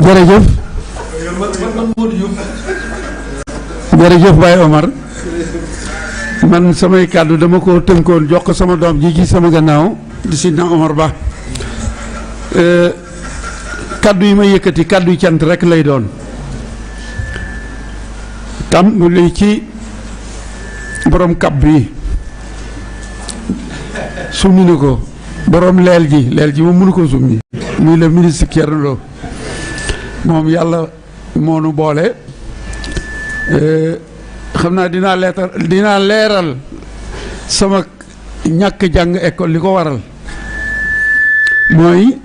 jërëjëf jërëjëf Baye Omar man samay kàddu dama ko tënkoon jox ko sama doom ji ci sama gannaaw di Sidna Omar Ba kàddu yi may yëkkati kàddu yi cant rek lay doon tam li ci borom kab bi summi na ko borom leel ji moom mënu ko summi muy le ministre Thierno Lo moom yàlla moo nu boole xam naa dinaa leeral sama ñàkk jàng école li ko waral mooy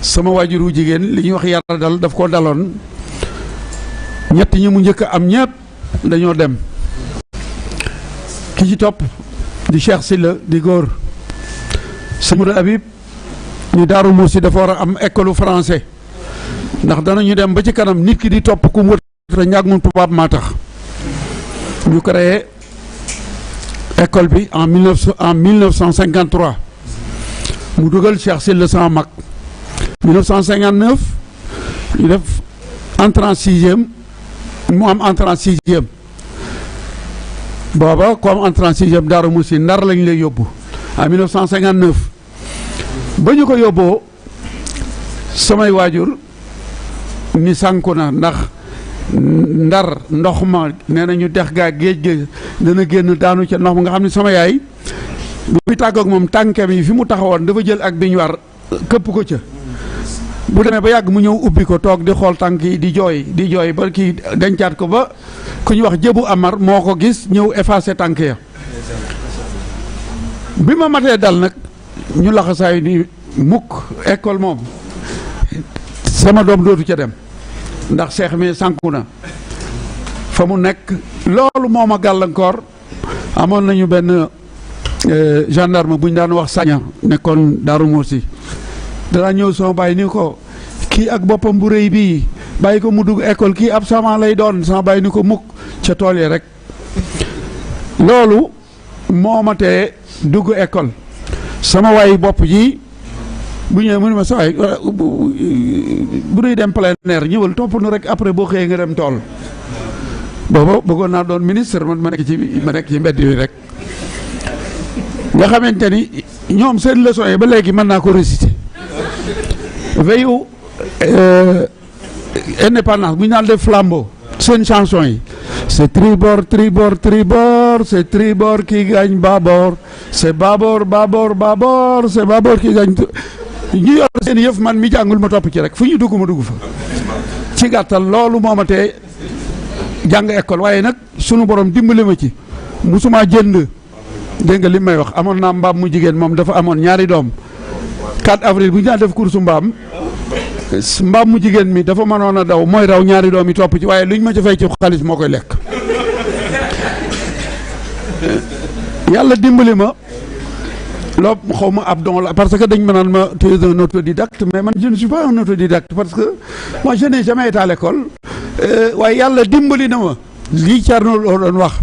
sama waajuru jigéen li ñuy wax yàlla dal daf ko daloon ñett ñi mu njëkk am ñëpp dañoo dem ki ci topp di Cheikh Sylla di góor Samoudou Habib ñu Daaru Musi dafa war a am école français ndax danañu dem ba ci kanam nit ki di topp ku mu wër njàngum tubaab maa tax ñu créé école bi en 1953 mu dugal Cheikh Sylla sama mag 1959 ñu def entrée en sixième mu am entrée en sixième booba ku am entrée en sixième Daaru Musi Ndar lañ lay yóbbu en 1959 ba ñu ko yóbboo samay waajur ni sànku na ndax Ndar ndox ma nee na ñu dex gaa géej ga dana génn daanu ca ndox ma nga xam ne sama yaay bu muy tàggoog moom tànkeem yi fi mu taxawoon dafa jël ak biñ war këpp ko ca bu demee ba yàgg mu ñëw ubbi ko toog di xool tànk yi di jooy ba kii dencaat ko ba ku ñu wax Jëbu Amar moo ko gis ñëw effacé tànk ya bi ma matee dal nag ñu laxasaayu ni mukk école moom sama doom dootu ca dem ndax seex mi sànku na fa mu nekk loolu moo ma gàllankoor amoon nañu benn gendarme bu ñu daan wax Saña nekkoon Daaru Musi danaa ñëw sama bàyyi ni ko kii ak boppam bu rëy bii bàyyi ko mu dugg école kii ab sama lay doon sama bàyyi ni ko mukk ca tool yi rek loolu moo ma tee dugg école sama waay bopp ji bu ñëwee mu ne ma sa waay bu nuy dem plein air ñëwal topp nu rek après boo xëyee nga dem tool booba bëggoon naa doon ministre man ma nekk ci mbedd yi rek nga xamante ni ñoom seen leçon yi ba léegi mën naa ko réciter veillu indépendance bu ñu naan def flambeau seen chanson yi c'est tribord tribord tribord c'est tribord qui gagne bâbord c'est bâbord bâbord bâbord c'est bâbord qui gagne ñu yor seen yëf man mi jàngul ma topp ci rek fu ñu dugg ma dugg fa ci gàttal loolu moo ma tee jàng école waaye nag sunu borom dimbali ma ci musuma jënd dégg nga li may wax amoon naa mbaam mu jigéen moom dafa amoon ñaari doom 4 avril bu ñu daan def course mbaam mu jigéen mi dafa mënoon a daw mooy raw ñaari doom yi topp ci waaye luñ ma ci fay ci xaalis moo koy lekk yàlla dimbali ma loolu xaw ma ab don la parce que dañ ma naan ma tu es un autodidacte mais man je ne suis pas un autodidacte parce que moi je n'ai jamais été à l'école waaye yàlla dimbali na ma lii Thierno Lo doon wax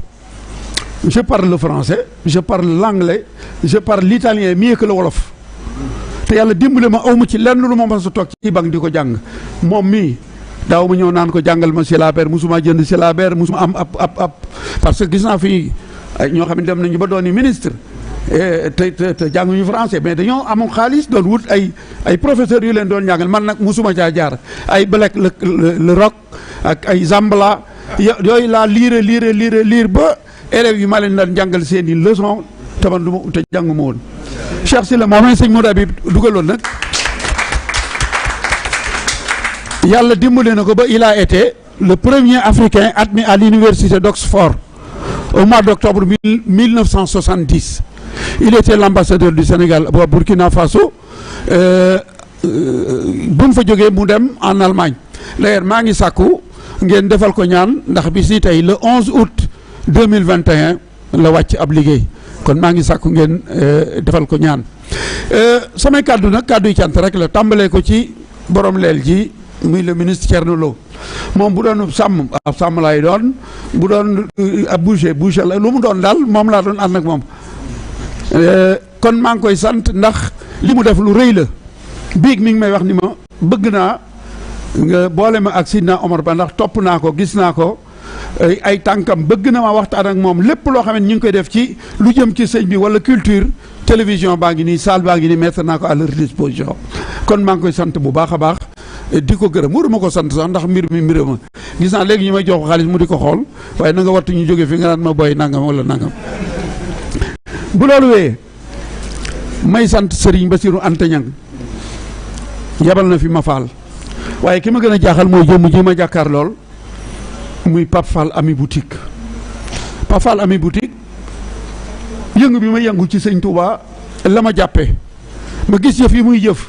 je parle le français je parle l'anglais je parle l'italien mieux que le wolof te yàlla dimbali ma aw ma ci lenn lu ma mën a toog ci banque di ko jàng moom mii daaw ma ñëw naan ko jàngal ma syllabaire musuma jënd syllabaire musuma am ab parce que gis naa fii ñoo xam ne dem nañu ba dooni ministre te jànguñu français mais dañoo amoon xaalis doon wut ay professeurs yu leen doon jàngal man nag musuma caa jaar ay Black le Rock ak ay Zambala yooyu laa liir ba élèves yi ma leen daan jàngal seen i leçon te man du ma te jàngu ma woon Cheikh Sylla moom sëñ Modou Habib dugaloon nag yàlla dimbali na ko ba il a été le premier africain admis à l'université d'Oxford au mois d'octobre 1970 il était l'ambassadeur du Sénégal à Burkina Faso bu mu fa jógee mu dem en Allemagne d'ailleurs maa ngi sàkku ngeen defal ko ñaan ndax bis ni tey le 11 août 2021 la wàcc ab liggéey kon maa ngi sàkku ngeen defal ko ñaan samay kàddu nag kàddu yi cant rek la tàmbalee ko ci borom leel ji muy le ministre Thierno Lo moom bu doon sàmm ab sàmm laay doon bu doon ab boucher la lu mu doon daal moom laa doon ànd ak moom kon maa ngi koy sant ndax li mu def lu rëy la biig mi ngi may wax ni ma bëgg naa nga boole ma ak Sidna Omar Ba ndax topp naa ko gis naa ko ay tànkam bëgg na ma waxtaan ak moom lépp loo xam ne ñu ngi koy def ci lu jëm ci sëñ bi wala culture télévision baa ngi nii salle baa ngi nii mettre naa ko à leur disposition kon maa ngi koy sant bu baax a baax di ko gërëm waruma ko sant sax ndax mbir ma gis naa léegi ñu may jox xaalis mu di ko xool waaye na nga wattu ñu jóge fi nga naan ma boy nangam wala nangam bu loolu wee may sant Serigne Bassirou Anta Niang yabal na fi ma faal waaye ki ma gën a jaaxal mooy jëmm ji ma jàkkaar lool muy Pape Fall Ami Boutique Pape Fall Ami Boutique yëngu bi ma yëngu ci sëñ Touba la ma jàppee ma gis jëf yi muy jëf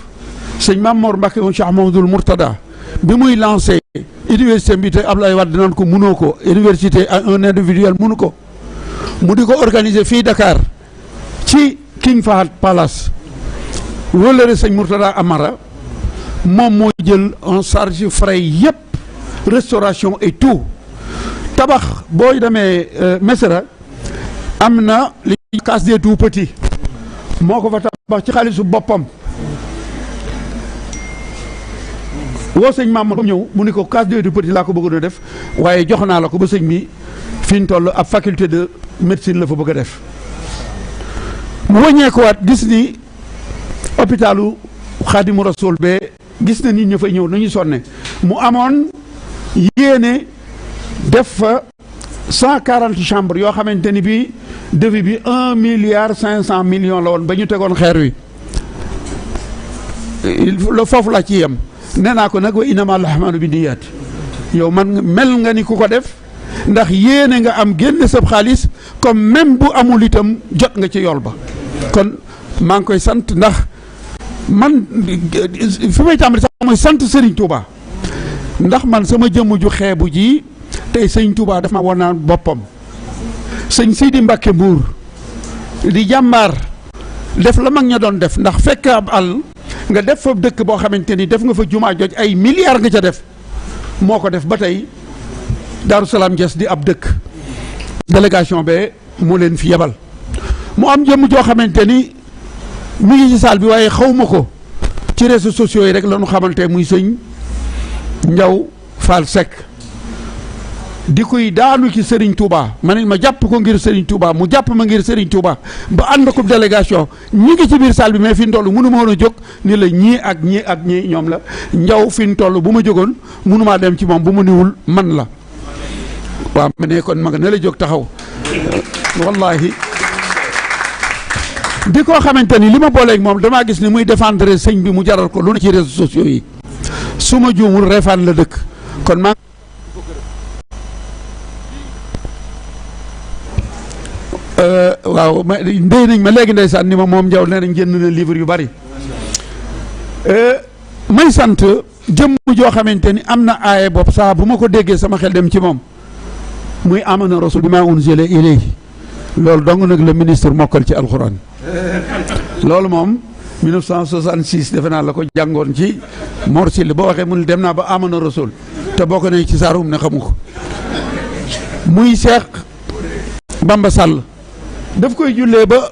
sëñ Mame Mor Mbacke moom Cheikh Mamadou Mourtada bi muy lancé université bi te Ablaye Wade naan ko munoo ko université à un individuel munu ko mu di ko organiser fii Dakar ci King Fahd Palace wóolare sëñ Mourtada Amara moom moo jël en charge frais yëpp restauration et tout tabax booy demee Mesra am na li case des tout petits moo ko fa tabax ci xaalisu boppam woo sëñ Mamadou ñëw mu ni ko case des tout petits laa ko bëggoon a def waaye jox naa la ko ba sëñ mi fi ñu toll ab faculté de médecine la fa bëgg a def mu wëññeekuwaat gis ni hôpitalu Xaadimu Rasuul be gis na nit ña fay ñëw nañu sonne mu amoon yéene def fa 140 chambres yoo xamante ni bii devis bi 1 milliard 500 millions la woon ba ñu tegoon xeer wi foofu laa ci yem nee naa ko nag wa innamal a'maalu binniyaat yow man mel nga ni ku ko def ndax yéene nga am génn sab xaalis comme même bu amul itam jot nga ci yool ba kon maa ngi koy sant ndax man fi may tàmbali sax mooy sant Serigne Touba ndax man sama jëmm ju xeebu ji tey sëñ Touba daf ma wonaan boppam sëñ Sidi Mbacke Mbour di jàmbaar def la mag ña doon def ndax fekk ab àll nga def fa dëkk boo xamante ni def nga fa jumaa joj ay milliards nga ca def moo ko def ba tey Daaru Salaam Dias di ab dëkk délégation be moo leen fi yebal mu am jëmm joo xamante ni mi ngi ci saal bi waaye xaw ma ko ci réseaux sociaux yi rek la ñu xamante muy sëñ Ndiaw Fall Seck di koy daanu ci Serigne Touba ma ne ma jàpp ko ngir Serigne Touba mu jàpp ma ngir Serigne Touba ba ànd ko délégation ñi ngi ci biir salle bi mais fi mu toll mënu ma woon a jóg ni la ñii ak ñii ñoom la Ndiaw fi mu toll bu ma jógoon mënu maa dem ci moom bu ma niwul man la waaw ma ne kon ma nga ne la jóg taxaw wallahi di koo xamante ni li ma booleeg moom damaa gis ni muy défendre sëñ bi mu jaral ko lu ne ci réseaux sociaux yi su ma juumul Refane la dëkk kon maa waaw ma ndey nañ ma léegi ndeysaan ni ma moom Ndiaw nee nañ jënd na livre yu bari may sant jëmm joo xamante ni am na aaye bopp saa bu ma ko déggee sama xel dem ci moom muy amana rasul bi maa unzila ilayhi loolu dong nag le ministre mokkal ci alxuraan loolu moom 1966 defe naa la ko jàngoon ci morsil boo waxee mun dem naa ba amana rasul te boo ko ne ci saarum ne xamu ko muy Cheikh Bamba Sall daf koy jullee ba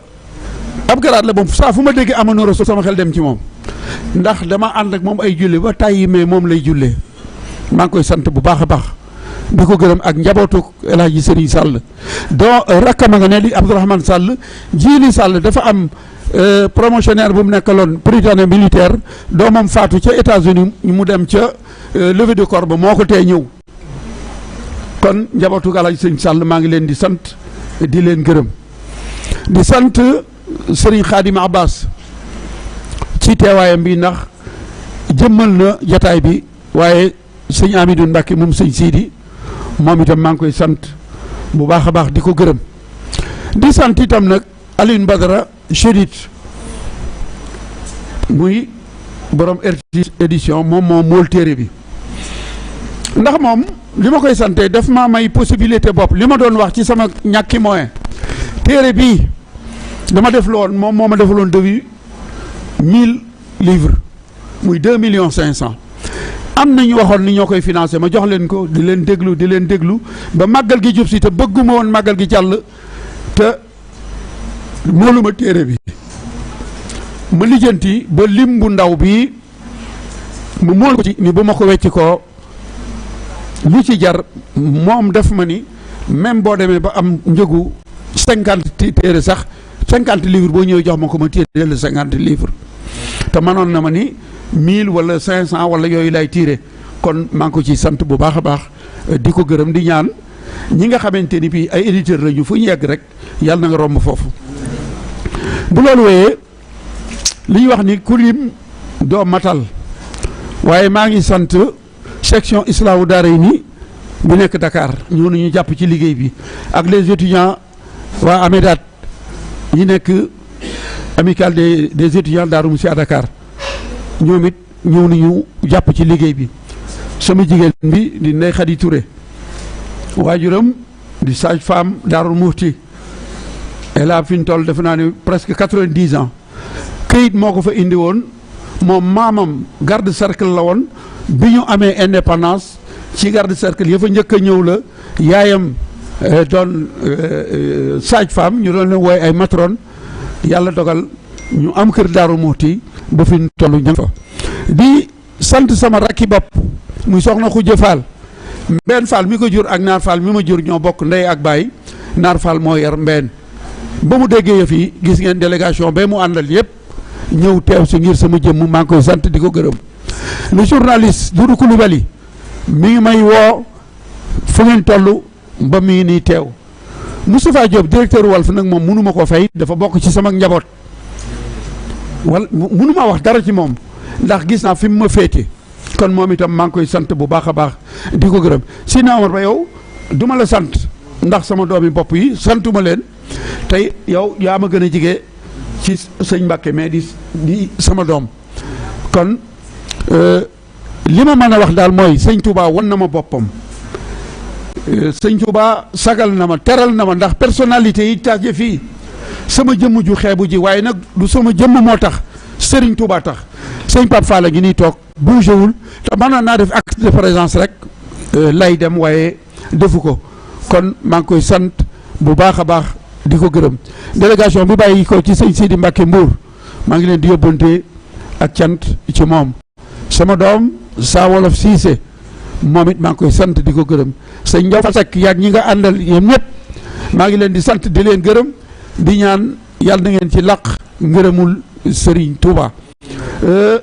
ab garaat la moom saa fu ma déggee amana rasul sama xel dem ci moom ndax dama ànd ak moom ay julli ba tàyyi mais moom lay jullee maa ngi koy sant bu baax a baax di ko gërëm ak njabootu El Hadji Serigne Sall doo rakkama nga ne di Abdourahmane Sall Jili Sall dafa am promotionnaire bu mu nekkaloon prytanée militaire doomam faatu ca États-Unis mu dem ca levée de corps ba moo ko tee ñëw kon njabootu El Hadji Serigne Sall maa ngi leen di sant di leen gërëm di sant Serigne Khadim Abbas ci teewaayam bi ndax jëmmal na jataay bi waaye sëñ Amidou Mbacke moom sëñ Sidi moom itam maa ngi koy sant bu baax a baax di ko gërëm di sant itam nag Alioune Badara Chérif muy borom RT édition moom mool téere bi ndax moom li ma koy sante daf maa may possibilité bopp li ma doon wax ci sama ñàkki moyen téere bii dama def loon moom moo ma defaloon devis 1000 livres muy 2,5 millions am na ñu waxoon ni ñoo koy financé ma jox leen ko di leen déglu ba màggal gi jub si te bëgguma woon màggal gi jàll te mooluma téere bi ma lijjanti ba lim bu ndaw bi mu mool ko ci ni bu ma ko wecc koo lu ci jar moom def ma ni même boo demee ba am njëgu 50 téere sax 50 livres boo ñëwee jox ma ko ma tiire le 50 livres te mënoon na ma ni 1000 wala 500 wala yooyu lay tiire kon maa ngi ko ci sant bu baax a baax di ko gërëm di ñaan ñi nga xamante ni bii ay éditeurs lañu fu ñu yegg rek yàlla na nga romb foofu. bu loolu wéyee li ñuy wax ni ku lim doo matal waaye maa ngi sant section Islaahu Daarayni bu nekk Dakar ñëw nañu jàpp ci liggéey bi ak les étudiants waa Amédat yi nekk amicale des étudiants Darou Moussi à Dakar ñoom it ñëw nañu jàpp ci liggéey bi. sama jigéen bi di Ndeye Khady Touré waajuram di sage-femme Darou Mouhty elle a fi ñu toll defe naa ne presque 90 ans këyit moo ko fa indi woon moom maamam garde cercle la woon bi ñu amee indépendance ci garde cercle ya fa njëkk a ñëw la yaayam doon sage-femme ñu doon leen wooye ay matron yàlla dogal ñu am kër Darou Mouhty ba fi ñu toll ña fa di sant sama rakki bopp muy soxna Khoudia Fall Mbène Fall mi ko jur ak Naar Fall mi ma jur ñoo bokk ndey ak baay Naar Fall moo yar Mbène ba mu déggee yëf yi gis ngeen délégation ba mu àndal yëpp ñëw teew si ngir sama jëmm maa ngi koy sant di ko gërëm. le journaliste Doudou Coulibaly mi ngi may woo fu ngeen toll ba mi ngi nii teew Moustapha Diop directeur Walf nag moom mënu ma ko fay dafa bokk ci sama njaboot wala mënu ma wax dara ci moom ndax gis naa fi mu ma féete. kon moom itam maa ngi koy sant bu baax a baax di ko gërëm si na Omar ba yow duma la sant ndax sama doomi bopp yi santuma leen tey yow yaa ma gën a jige ci sëñ Mbàkke mais di sama doom kon li ma mën a wax daal mooy sëñ Touba wan na ma boppam sëñ Touba sagal na ma teral na ma ndax personnalité yi taje fii sama jëmm ju xeebu ji waaye nag du sama jëmm moo tax Serigne Touba tax sëñ Pape Fall a ngi nii toog bougéwul te mënoon naa def acte de présence rek lay dem waaye defu ko kon maa ngi koy sant bu baax a baax di ko gërëm délégation bi bàyyi ko ci sëñ Sidi Mbacke Mbour maa ngi leen di yóbbante ak cant ci moom sama doom Saa Wolof Cissé moom it maa ngi koy sant di ko gërëm sëñ Ndiaw Seck yaag ñi nga àndal yéen ñëpp maa ngi leen di sant di leen gërëm di ñaan yàlla na ngeen ci laq ngërëmul Serigne Touba.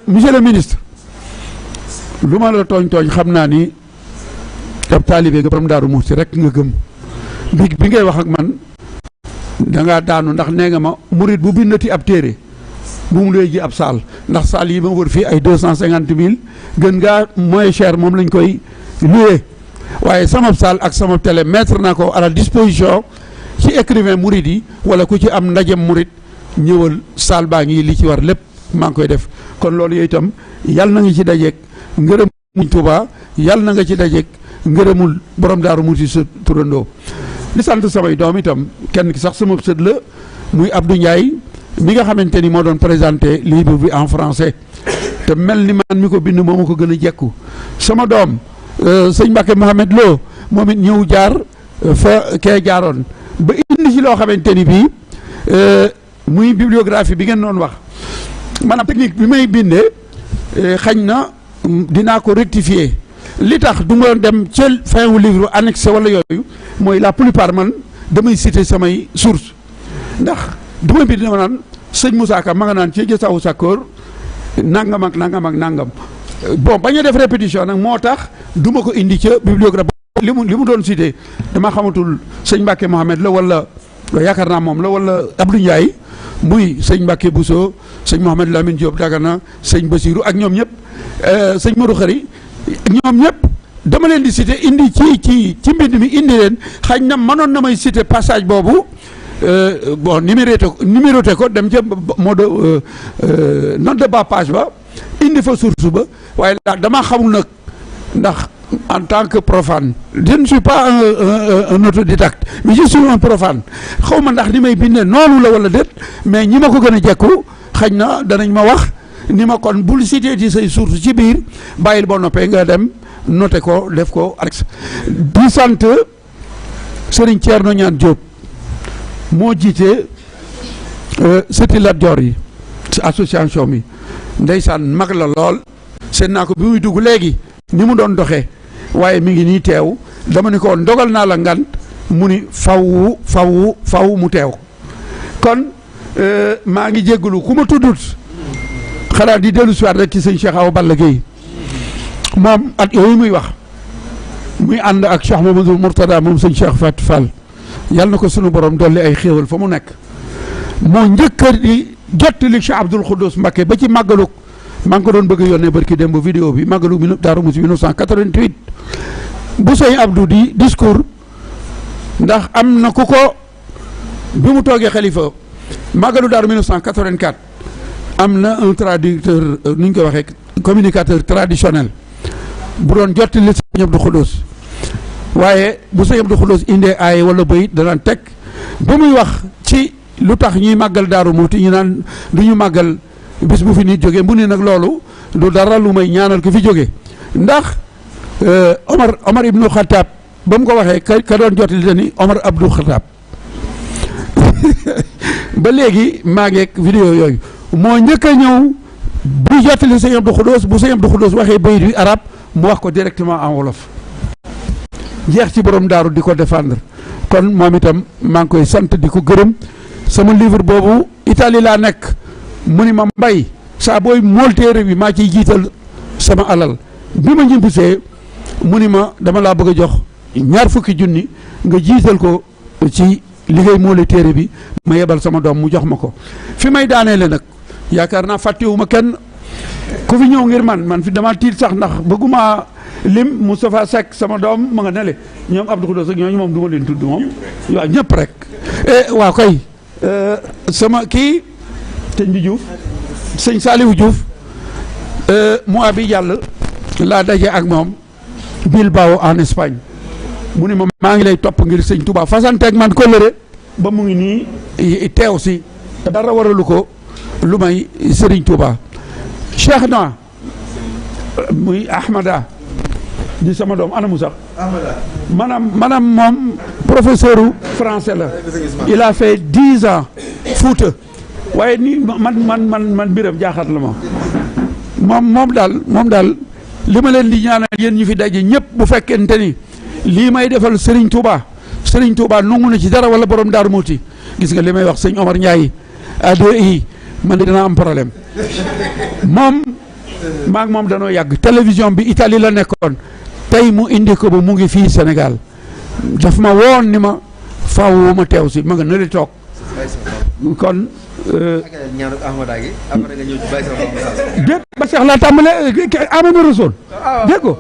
Monsieur le ministre lu ma la tooñ xam naa ni ab taalibe nga borom Daaru Muxti rek nga gëm bi ngay wax ak man da ngaa daanu ndax nee nga ma murit bu bindati ab téere bu mu lay ji ab saal ndax saal yi ma wër fii ay 250 000 gën ngaa moins cher moom lañ koy loué waaye sama saal ak sama télé mettre naa ko à la disposition ci écrivain murit yi wala ku ci am ndajem murit ñëwal saal baa ngi li ci war lépp maa ngi koy def kon loolu yooyu itam yàlla na nga ci dajeeg ngërëm muñ Tuubaa yàlla na nga ci dajeeg ngërëmul borom Daaru Muxti sa turandoo di sant samay doom itam kenn ki sax sama sët la muy Abdou Ndiaye mi nga xamante ni moo doon présenté livre bi en français te mel ni man mi ko bind moo ma ko gën a jekku sama doom sëñ Mbacke Mohamed Lo moom it ñëw jaar fa kee jaaroon ba indi ci loo xamante ni bii muy bibliographie bi ngeen doon wax maanaam technique bi may bindee xañ na dinaa ko rectifier li tax du ma dem ca fin wu livre annexé wala yooyu mooy la plupart man damay citer samay source ndax du ma bind dama naan sëñ Moussa Ka ma nga naan ci Jazaawu Sakkoor nangam ak nangam ak nangam bon bañ a def répétition nag moo tax du ma ko indi ca bibliographie li mu doon cité dama xamatul sëñ Mbacke Mohamed la wala yaakaar naa moom la wala Abdou Ndiaye muy sëñ Mbacke Bousso sëñ Mohamed Lamine Diop Dagana sëñ Basirou ak ñoom ñëpp sëñ Modou Khari ñoom ñëpp dama leen di cité indi ci mbind mi indi leen xañ na mënoon na may cité passage boobu bon numéroté ko dem ca mode note de bas page ba indi fa source ba waaye damaa xamul nag ndax en tant que profane je ne suis pas un autodidacte mais je suis un profane xaw ma ndax ni may bindee noonu la wala déet mais ñi ma ko gën a jekku xañ na danañ ma wax ni ma kon bul cité ci say source ci biir bàyyil boo noppee nga dem noté ko def ko annexe di sant Serigne Thierno Niane Diop moo jiite sëti Lat Joor yi association bi ndeysaan mag la lool seen naa ko bi muy dugg léegi ni mu doon doxee waaye mi ngi nii teew dama ni ko ndogal naa la ngant mu ni faw mu teew kon maa ngi jéggalu ku ma tuddut xanaa di dellu siwaat rek ci sëñ Cheikh Awa Balla Gueye moom at yooyu muy wax muy ànd ak Cheikh Mamadou Mourtada moom sëñ Cheikh Fatou Fall yàlla na ko sunu borom dolli ay xéewal fa mu nekk moo njëkk di jottali Cheikh Abdoul Khoudous Mbacké ba ci màggalug maa ngi ko doon bëgg a yónnee barki démb vidéo bi màggalug Daaru Musi 1988 bu sëñ Abdou di discours ndax am na ku ko bi mu toogee xalifa màggalu Daaru 1984 am na un traducteur nu ñu ko waxee communicateur traditionnel bu doon jottali sëñ Abdou Khoudous waaye bu sëñ Abdou Khoudous indee aaye wala bayit danaan teg ba muy wax ci lu tax ñuy màggal Daaru Muti ñu naan du ñu màggal bis bu fi nit jógee mu ne nag loolu du dara lu may ñaanal ko fi jóge ndax Omar ibnu Khattab ba mu ko waxee ka doon jottali dani Omar Abdou Khattab ba léegi maa ngeeg vidéo yooyu moo njëkk a ñëw bu jottali sëñ Abdou Khoudous bu sëñ Abdou Khoudous waxee bayit bi arab mu wax ko directement en wolof jeex ci borom daaru di ko défendre kon moom itam maa ngi koy sant di ko gërëm sama livre boobu Italie laa nekk mu ni ma mbay saa booy mool téere bi maa ciy jiital sama alal bi ma ñibbisee mu ni ma dama laa bëgg a jox 20 000 nga jiital ko ci liggéey moole téere bi ma yebal sama doom mu jox ma ko fi may daaneele nag yaakaar naa fàttewuma kenn ku fi ñëw ngir man fi dama tiit sax ndax bëgguma lim Moustapha Seck sama doom ma nga nele ñoom Abdou Khoudous ak ñooñu moom du ma leen tudd moom waaw ñëpp rek waaw koy sama kii sëñ bi Diouf sëñ Saliou Diouf mu abi jàll laa daje ak moom Bilbao en Espagne mu ne ma maa ngi lay topp ngir sëñ Touba fasanteeg man kóllëre ba mu ngi nii teew si dara waralu ko lu may Serigne Touba Cheikh na muy Ahmada di sama doom anamu sax maanaam moom professeur français la il a fait 10 ans Fouta waaye ni man biram jaaxaat la moom daal li ma leen di ñaanal yéen ñu fi daje ñëpp bu fekkente ni lii may defal Serigne Touba nangu na ci dara wala borom Daaru Muti gis nga li may wax sëñ Omar Ndiaye ADI man dina am problème moom maak moom danoo yàgg télévision bi Italie la nekkoon tey mu indi ko ba mu ngi fii Sénégal daf ma woon ni ma faaw ma teew si ma nga nële toog kon déet ba Cheikh laa tàmbale Amadou Rassoul dégg ko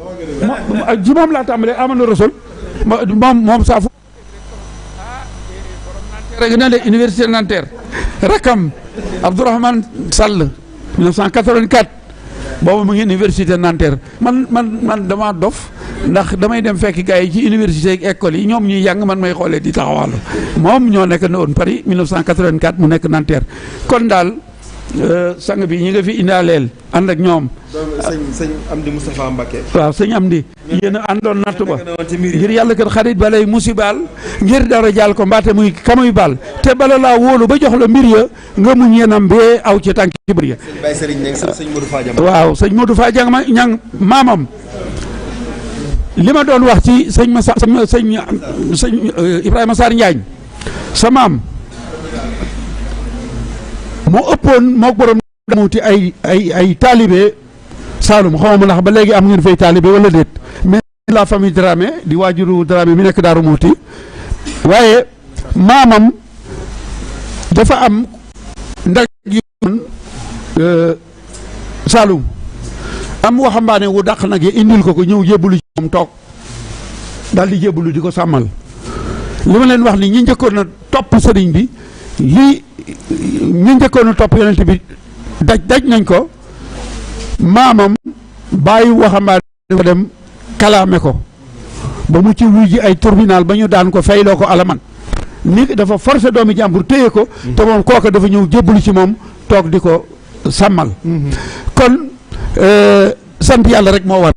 ci moom laa tàmbale Amadou Rassoul moom saa fu rek na de université Nanterre rakam Abdourahmane Sall 1984 boobu mu ngi université Nanterre man dama dof ndax damay dem fekk gars yi ci université ak école yi ñoom ñuy jàng man may xoolee di taxawal moom ñoo nekk na woon Paris 1984 mu nekk Nanterre kon daal sang bi ñi nga fi indaaleel ànd ak ñoom. sëñ Amdi Moustapha Mbacké. waaw sëñ Amdi. yéen a àndoon natt ba ngir yàlla kër xarit ba lay musibaal ngir dara jaal ko mbaate muy kamuy baal te bala laa wóolu ba jox la mbir ya nga muñ yenam bee aw ci tànk ci mbir ya. waaw sëñ Modou Fa Dieng ma ñang maamam li ma doon wax ci sëñ Ibrahima Sarr Njaañ sa maam moo ëppoon moo borom Muti ay taalibe Saalum xaw ma ndax ba léegi am ngeen fay taalibe wala déet mais la famille Dramé di waajuru Dramé mi nekk Daaru Muti waaye maamam dafa am ndag yoon Saalum am waxambaane wu dàq nag yi indil ko ñëw jébbalu ci moom toog daal di jébbalu di ko sàmmal li ma leen wax ni ñi njëkkoon a topp sëriñ bi lii ñi njëkkoon a topp yonent bi daj nañ ko maamam bàyyi waxambaane dafa dem kalaame ko ba mu ci wuy ji ay tribunal ba ñu daan ko fayloo ko alaman ni dafa forcé doomi jàmbur téye ko te moom kooka dafa ñëw jébbalu ci moom toog di ko sàmmal kon sant yàlla rek moo war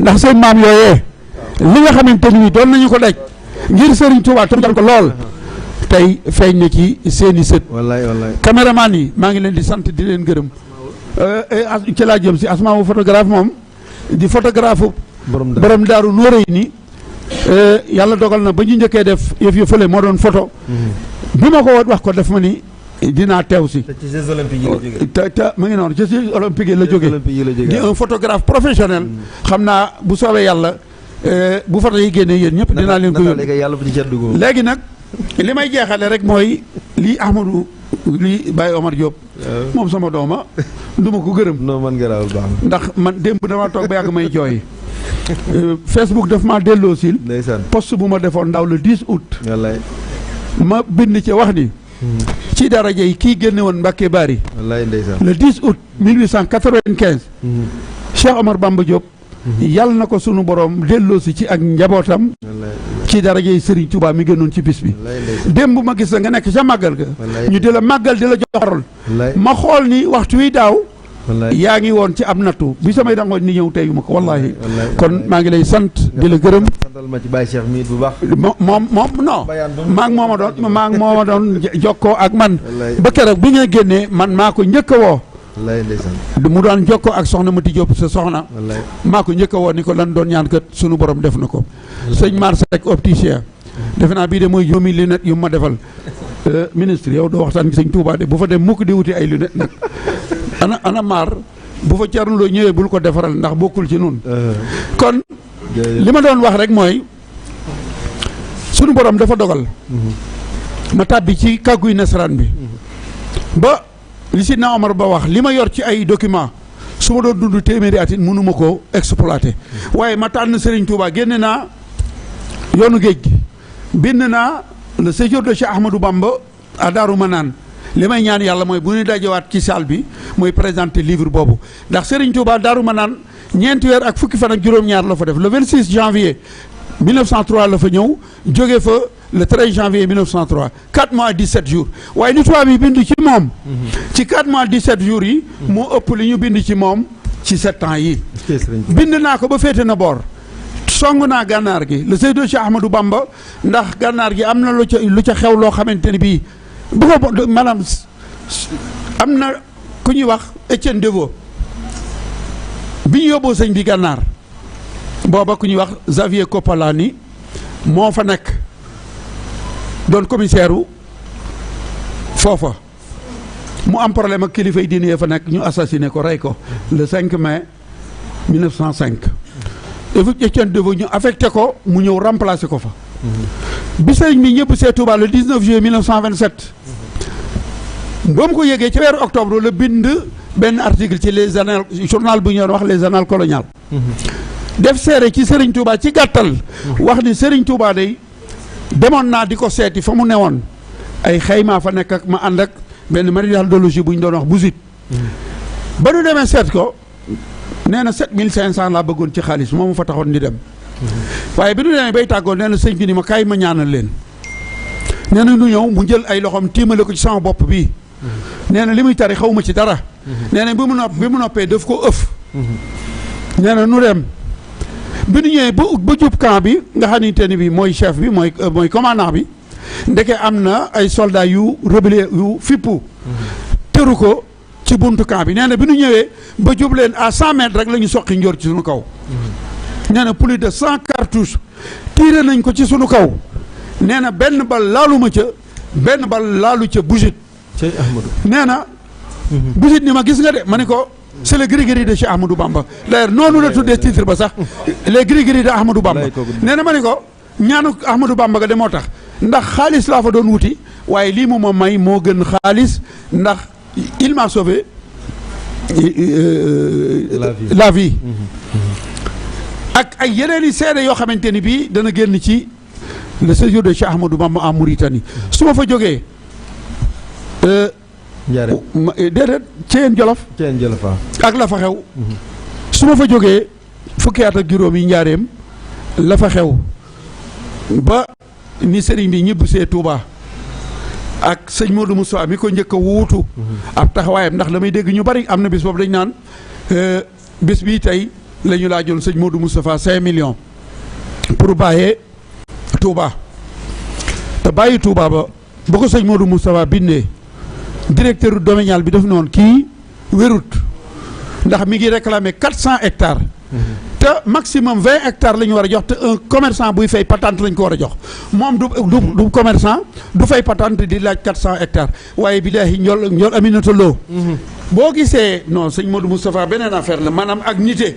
ndax seen maam yooyee li nga xamante ni doon nañu ko daj ngir Serigne Touba tam dal ko lool tey feeñ na ci seeni sët. wallaay caméraman yi maa ngi leen di sant di leen gërëm ci laa jëm si Asmaawu photographe moom di photographe borom daaru nóoré ni yàlla dogal na ba ñu njëkkee def yëf yu fële moo doon photo bi ma ko wax ko def ma ni dinaa teew si te ci Jeux olympiques yi la jógee. te mu ngi noonu ci Jeux olympiques yi la jógee di un photographe professionnel xam naa bu soobee yàlla bu photo yi génnee yéen ñëpp dinaa leen ko yóbbu léegi nag li may jeexale rek mooy lii Ahmadou lii Baye Omar Diop moom sama dooma du ma ko gërëm non man garaawul baax ndax man démb dama toog ba yàgg may jooy Facebook daf maa delloo sil poste bu ma defoon ndaw le 10 août wallaay ma bind ci wax ni ci daraja yi kii génne woon Mbacke Bari wallaay ndeysaan le 10 août 1895 Cheikh Omar Bamba Diop yàlla na ko sunu borom delloosi ci ak njabootam ci daraja yi Serigne Touba mi gënoon ci bis bi démb ma gis la nga nekk ca màggal ga ñu di la màggal di la joxarol ma xool ni waxtu wi daaw yaa ngi woon ci ab nattu bi samay dangoon ni ñëw teyu ma ko wallahi kon maa ngi lay sant di la gërëm santal ma ci Baye Cheikh mi bu baax moom non maa ngi mooma doon jokkoo ak man ba keroog bi nga génnee man maa ko njëkk a woo mu doon jokkoo ak soxna Mati Diop sa soxna maa ko njëkk a woo ni ko lan doon ñaan kat sunu borom def na ko sëñ Mar Seck opticien defe naa bii de mooy juróomi lunette yu ma defal ministre yow doo waxtaan gi sëñ Touba de bu fa dem mukk di wuti ay lunette nag ana maar bu fa Thierno Lo ñëwee bul ko defaral ndax bokkul ci nun kon li ma doon wax rek mooy sunu borom dafa dogal ma tàbbi ci kàgguy nasaraan bi ba li si na Omar ba wax li ma yor ci ay document su ma doon dund téeméeri at it mënuma ko exploité waaye ma tànn Serigne Touba génne naa yoonu géej gi bind naa le séjour de Cheikh Ahmadou Bamba à Darou Manane li may ñaan yàlla mooy bu ñu dajewaat ci salle bi mooy présenter livre boobu ndax Serigne Touba Darou Manane ñeenti weer ak fukki fan ak juróom-ñaar la fa def le 26 janvier 1903 la fa ñëw jóge fa le 13 janvier 1903 4 mois 17 jours waaye li tubaab yi bind ci moom ci 4 mois 17 jours yi moo ëpp li ñu bind ci moom ci 7 ans yi bind naa ko ba féete na boor song naa gànnaar gi le Seydou Cheikh Ahmadou Bamba ndax gànnaar gi am na lu ca xew loo xamante ne bii bu ko maanaam am na ku ñuy wax Étienne Deveau bi ñu yóbboo sëñ bi gànnaar booba ku ñuy wax Xavier Coppolani moo fa nekk doon commissaire u foofa mu am problème ak kilifa yi diine ya fa nekk ñu assassiné ko rey ko le 5 mai 1905 Étienne Deveau ñu affecté ko mu ñëw remplacé ko fa bi sëriñ bi ñëpp see Touba le 19 juillet 1927 ba mu ko yëgee ci weeru octobre la bind benn article ci les annales journal bu ñu doon wax les annales coloniales def seere ci Serigne Touba ci gàttal wax ni Serigne Touba day demoon naa di ko seeti fa mu newoon ay xaymaa fa nekk ak ma ànd ak benn méthodologie bu ñu doon wax busit ba nu demee seet ko nee na 7500 laa bëggoon ci xaalis moomu fa taxoon di dem waaye bi nu demee bay tàggoo nee na sëñ bi ni ma kaay ma ñaanal leen nee na nu ñëw mu jël ay loxoom tiimale ko ci sama bopp bii nee na li muy tari xaw ma ci dara nee na bi mu noppee daf ko ëf nee na nu dem bi nu ñëwee ba jub camp bi nga xamante ni bi mooy chef bi mooy commandant bi ndeke am na ay soldats yu rebelle yu fippu tëru ko ci buntu camp bi nee na bi nu ñëwee ba jub leen à 100 mètres rek la ñu soqi njoor ci sunu kaw nee na plus de 100 cartouches tiré nañ ko ci sunu kaw nee na benn bal laaluma ca benn bal laalu ca Bousit nee na Bousit ni ma gis nga de ma ni ko c'est le gris-gris de Cheikh Ahmadou Bamba d'ailleurs noonu la tuddee titre ba sax les gris-gris de Ahmadou Bamba nee na ma ni ko ñaanu Ahmadou Bamba ga de moo tax ndax xaalis laa fa doon wuti waaye lii mu ma may moo gën xaalis ndax il m'a sauvé la vie ak ay yeneen i seede yoo xamante ni bii dana génn ci le séjour de Cheikh Ahmadou Bamba en Mauritanie su ma fa jógee déedéet Ceyeen Jolof ak la fa xew su ma fa jógee fukki at ak juróom yi njaareem la fa xew ba ni sëriñ bi ñibbu see Touba ak sëñ Modou Moustapha mi ko njëkk a wuutu ab taxawaayam ndax damay dégg ñu bari am na bis boobu dañ naan bis bii tey la ñu laajoon sëñ Modou Moustapha 5 millions pour bàyyee Touba te bàyyi Touba ba ko sëñ Modou Moustapha bindee directeur domanial bi def noonu kii wérut ndax mi ngi réclamer 400 hectares. te maximum 20 hectares la ñu war a jox te un commerçant buy fay patente lañ ko war a jox moom du commerçant du fay patente di laaj 400 hectares waaye billaahi ñool Aminata Lo boo gisee non sëñ Modou Moustapha beneen affaire la maanaam ak nité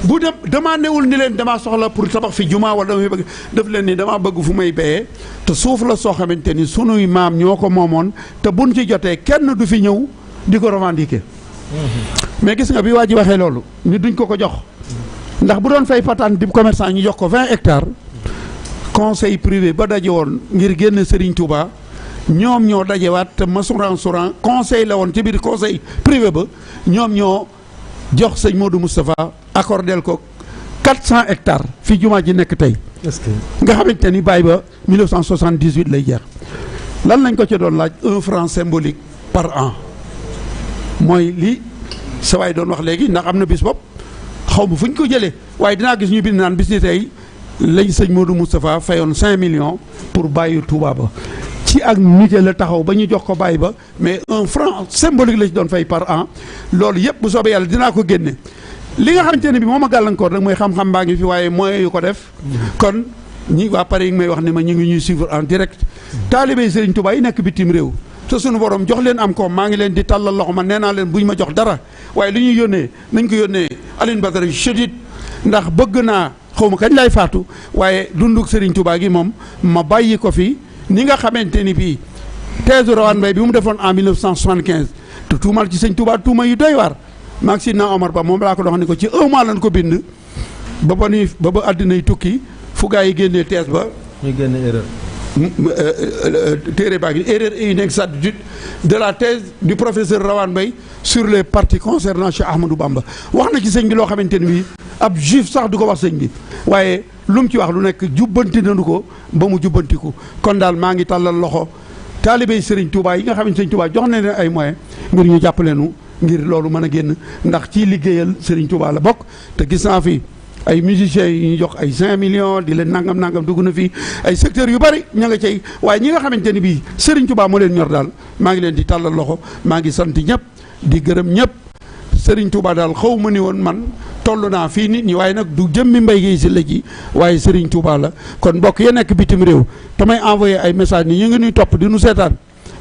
bu demandé wul ni leen damaa soxla pour tabax fi jumaa wala damay bëgg def leen ni damaa bëgg fu may béyee te suuf la soo xamante ni sunuy maam ñoo ko moomoon te buñ ci jotee kenn du fi ñëw di ko revendiquer mais gis nga bi waa ji waxee loolu ñu duñ ko jox ndax bu doon fay patente di commerçant ñu jox ko 20 hectares conseil privé ba daje woon ngir génn Serigne Touba ñoom ñoo dajewaat te masuran conseil la woon ci biir conseil privé ba ñoom ñoo jox sëñ Modou Moustapha accordel ko 400 hectares fi jumaa ji nekk tey nga xamante ni bàyyi ba 1978 lay jeex lan lañ ko ci doon laaj 1 franc symbolique par an mooy li sa waay doon wax léegi ndax am na bis bopp xaw ma fu ñu ko jëlee waaye dinaa gis ñu bind naan bis ni tey lañ sëñ Modou Moustapha fayoon 5 millions pour bàyyi Touba ba ci ak nité la taxaw ba ñu jox ko bàyyi ba mais 1 franc symbolique la ci doon fay par an loolu yëpp bu soobee yàlla dinaa ko génne li nga xamante ne bi moom a gàllankoor rek mooy xam-xam baa ngi fi waaye moyens yu ko def kon ñi waa pare yi may wax ne ma ñu ngi ñuy suivre en direct taalibé Serigne Touba yi nekk bitim réew te suñu borom jox leen am ko maa ngi leen di tàllal loxo ma nee naa leen buñ ma jox dara waaye li ñuy yónnee nañ ko yónnee Alioune Badara Chedid ndax bëgg naa xaw ma kañ lay faatu waaye dunduk Serigne Touba gi moom ma bàyyi ko fi ni nga xamante ni bii thèse Rawane Mbaye bi mu defoon en 1975 te tuumal ci sëñ Touba tuuma yu doy waar maa ngi Sidna Omar Ba moom laa ko dox ni ko ci 1 mois lañ ko bind ba àddina yi tukki fu gaa yi génnee thèse ba ñu génne erreur téere baa ngi erreur et inexactitude de la thèse du professeur Rawane Mbaye sur les parties concernant Cheikh Ahmadou Bamba wax na ci sëñ bi loo xamante ni bii ab juif sax du ko wax sëñ bi waaye lu mu ci wax lu nekk jubbanti nañu ko ba mu jubbantiku kon daal maa ngi tàllal loxo taalibey Serigne Touba yi nga xam ne Serigne Touba jox na leen ay moyens ngir ñu jàppale nu ngir loolu mën a génn ndax ci liggéeyal Serigne Touba la bokk te gis naa fi ay musiciens yi ñu jox ay 5 millions di leen nangam dugg na fi ay secteurs yu bari ña nga cay waaye ñi nga xamante ni bii Serigne Touba moo leen ñor daal maa ngi leen di tàllal loxo maa ngi sant ñëpp di gërëm ñëpp Serigne Touba daal xaw ma ni woon man toll naa fii nit ñi waaye nag du jëmmi mbay gi si la ji waaye Serigne Touba la kon mbokk ya nekk bitim réew damay envoyé ay message ni ñu ngi ñuy topp di nu seetaan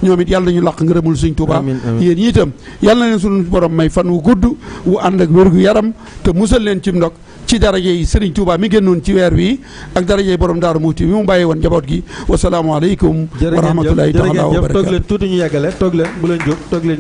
ñoom it yàlla nañu làq ngërëmul Serigne Touba yéen ñi itam yàlla na leen sunu borom may fan wu gudd wu ànd ak wér gu yaram te musal leen ci ndog ci daraje yi Serigne Touba mi génnoon ci weer wi ak daraje yi borom Daaru Muxti bi mu bàyyi woon njaboot gi wasalaamaaleykum wa rahmatulahi taala wa barakatu toog leen tuuti ñu yàggale toog leen bu leen jóg toog leen